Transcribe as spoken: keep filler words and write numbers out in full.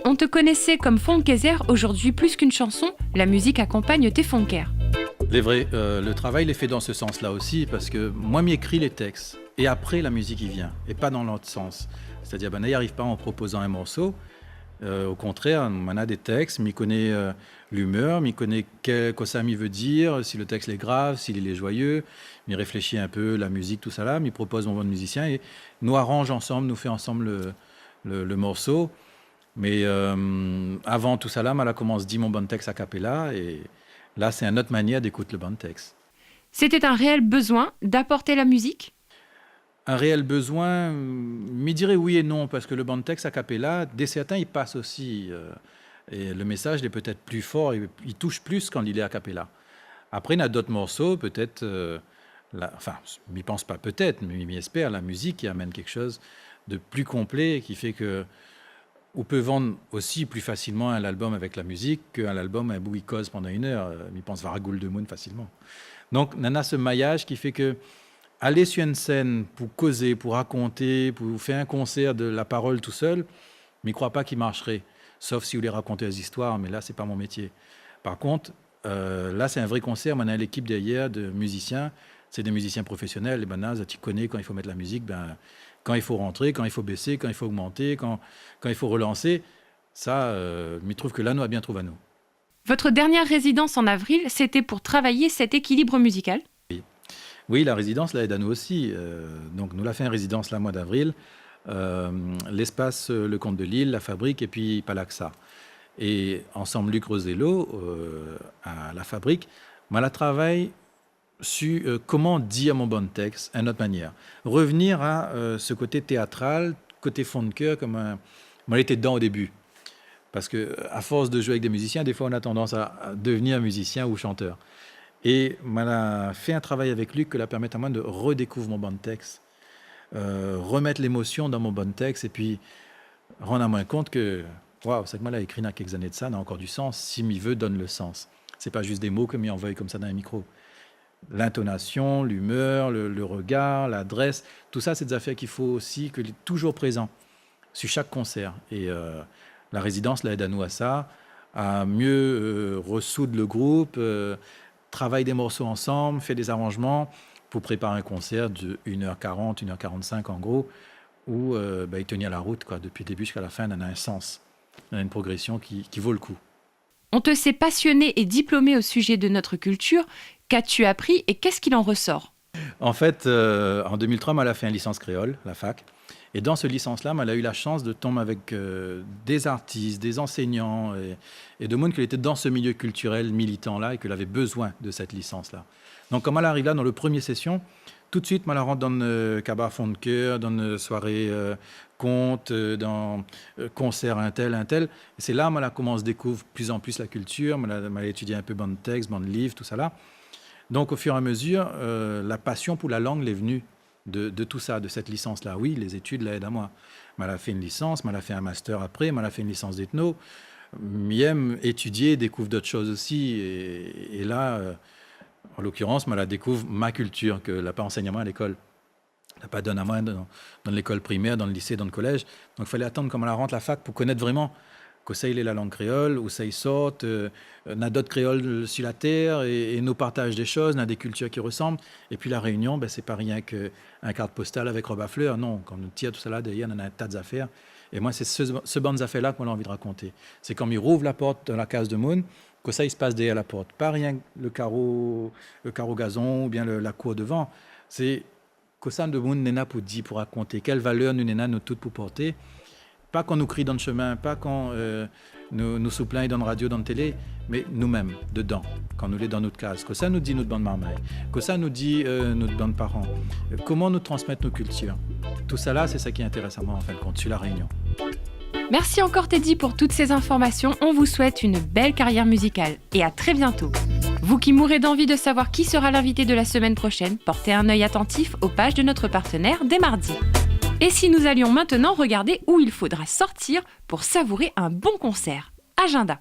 On te connaissait comme funkezer, aujourd'hui plus qu'une chanson, la musique accompagne tes funkers. Lé vré, euh, le travay lé fé dan se sans-la osi, parske moin, mi ékri lé tèks, é apré, la mizik i vien, é pa dan lot sans. Sétadir, banna i ariv pa an propozan in morso. Euh, o kontrèr, moin néna dé tèks, mi koné, euh, l'imèr, mi koné kèl, kosa mi vé dir, si le tèks lé grav, si li lé joyeux, mi réfléshi in pé la mizik, tousala, mi propoz mon bann mizisien é nou aranz ansanm, nou fé ansanm le, le, le morso. Mé, euh, avan tousala, ma la komans di mon bann tèks a capella, é la, sé in not manièr d'ékout le bann tèks. C'était un réel besoin d'apporter la musique ? In réèl bezoin, mi diré oui é non, parske le bann tèks a capella, dé sèrtin, i pas osi, euh, é le mésaz lé pétèt pli for, i, i toush plis kan li lé a capella. Apré, néna dot morso, pétèt, euh, la, anfin, mi pans pa pétèt, mé mi éspèr, la mizik i amenn kékshoz de pli konplé, ki fé ke ou pé vann osi pli fasilman in album avèk la mizik ke in album in boug i koz pandan in èr, euh, mi pans va ragoul demoun fasilman. Donk, néna se mayaz ki fé ke alé su in sèn pou kozé, pou rakonté, pou fé in konsèr de la parol tousèl, mi kroi pa ki marshé, sof si ou lé rakont zistoir, mé la, sé pa mon métié. Par kont, Euh, la, sé in vré konsèr. Moin néna in lékip dèrièr de mizisien. Sé dé mizisien profésionèl. É banna, zot i koné kan i fo mèt la mizik, bin, kan i fo rantré, kan i fo bésé, kan i fo ogmanté, kan, kan i fo relansé. Sa, euh, mi trouv ke la, nou la bien trouv anou. Votre dernière résidence en avril, c'était pour travailler cet équilibre musical ? Oui. Oui, la rézidans la èd anou osi. Euh, donk, nou la fé in rézidans la, moi d'avril. Euh, l'espas, euh, Le Comte de Lille, La Fabrique épi Palaxa. É ansanm Luc Rosello, euh, a La Fabrique, moin la travay su, euh, koman dir mon bann tèks in not manièr. Revenir a, euh, se koté téatral, koté funker, kom, euh, moin lété dedan o débu. Parske, euh, a fors de zoué avèk dé mizisien, défoi, ou na tandans a, a devenir mizisien ou shantèr. É moin la fé in travay avèk Luc ke la pèrmèt amoin de redékouv mon bann tèks, euh, remèt lémosion dan mon bann tèks, épi rann amoin kont ke, waouh, sak moin la ékri na kèk zané de sa, na ankor du sans, si mi vé donn le sans. Sé pa zis dé mo ke mi anvoy komsa dan in mikro. L'intonasion, l'imèr, le, le regar, ladrès, tousa, sé dé zafèr ki fo osi ke lé touzour prézan su shak konsèr. É, euh, la rézidans la èd anou a sa, a mié, euh, resoud le group, euh, travay dé morso ansanm, fé dé zaranzman pou prépar in konsèr de une heure quarante, une heure quarante-cinq an gro, ou, euh, ba, i tenir la rout, koi, dopi le débu ziska la fin, néna in sans, néna in progrésion ki, ki vo le kou. On te sait passionné et diplômé au sujet de notre culture. Qu'as-tu appris et qu'est-ce qu'il en ressort ? An fèt, euh, an deux mille trois, moin la fé in lisans kréol, la fac. É dan se lisans-la, moin la u la shans de tonm avèk, euh, dé zartis, dé anségnan é, é de moun ke lété dan se milié kiltirèl militan-la é ke lavé bezoin de sèt lisans-la. Donk, kan moin la ariv la, dan le promié sésion, tout de suit, moin la rant dan, euh, kabar funker, dan, euh, soiré, euh, kont, euh, dan, euh, konsèr intèl, intèl. É sé la, moin la komans dékouv plis an plis la kiltir, moin la, moin la étidié in pé bann tèks, bann liv, tousala. Donk, o fur é a mezir, euh, la pasion pou la lang lé vni de, de tousa, de sèt lisans-la. Oui, lé zétid la èd amoin. Moin la fé in lisans, moin la fé in master apré, moin la fé in lisans d'étno. Mi èm étidié, dékouv dot shoz osi. É, é la, euh, an lokirans, moin la dékouv ma kiltir ke la pa ansègn amoin a lékol. La pa donn amoin dan, dan lékol primèr, dan lisé, dan kolèz. Donk, falé atann kan moin la rant la fac pou konèt vréman kosa i lé la lang kréol, ousa i sort, euh, na dot kréol su la tèr, é, é nou partaz dé shoz, na dé kiltir ki resanm. Épi La Rényon, bin, sé pa rienk in kart postal avèk rob a flèr, non. Kan nou tir tousala dèrièr, néna in ta de zafèr. É moin, sé se, se bann zafèr-la ke moin la anvi rakonté. Sé kan mi rouv la port dan la kaz de moun, kosa i spas dèrièr la port. Pa rienk le karo, le karo gazon oubien le, la kour devan. Sé kosa demoun néna pou di, pou rakonté, kèl valèr nou néna, nou tout, pou porté. Pa kan nou kri dan shemin, pa kan, euh, nou, nou souplingn dan radio, dan télé, mé nou mèm, dedan, kan nou lé dan nout kaz. Kosa nou di nout bann marmay, kosa nou di, euh, nout bann paran, euh, koman nou transmèt nout kiltir. Tousala, sé sa ki intérès amoin, an fin de kont, su La Rényon. Merci encore Teddy pour toutes ces informations. On vous souhaite une belle carrière musicale et à très bientôt. Vous qui mourrez d'envie de savoir qui sera l'invité de la semaine prochaine, portez un œil attentif aux pages de notre partenaire dès mardi. Et si nous allions maintenant regarder où il faudra sortir pour savourer un bon concert ? Agenda.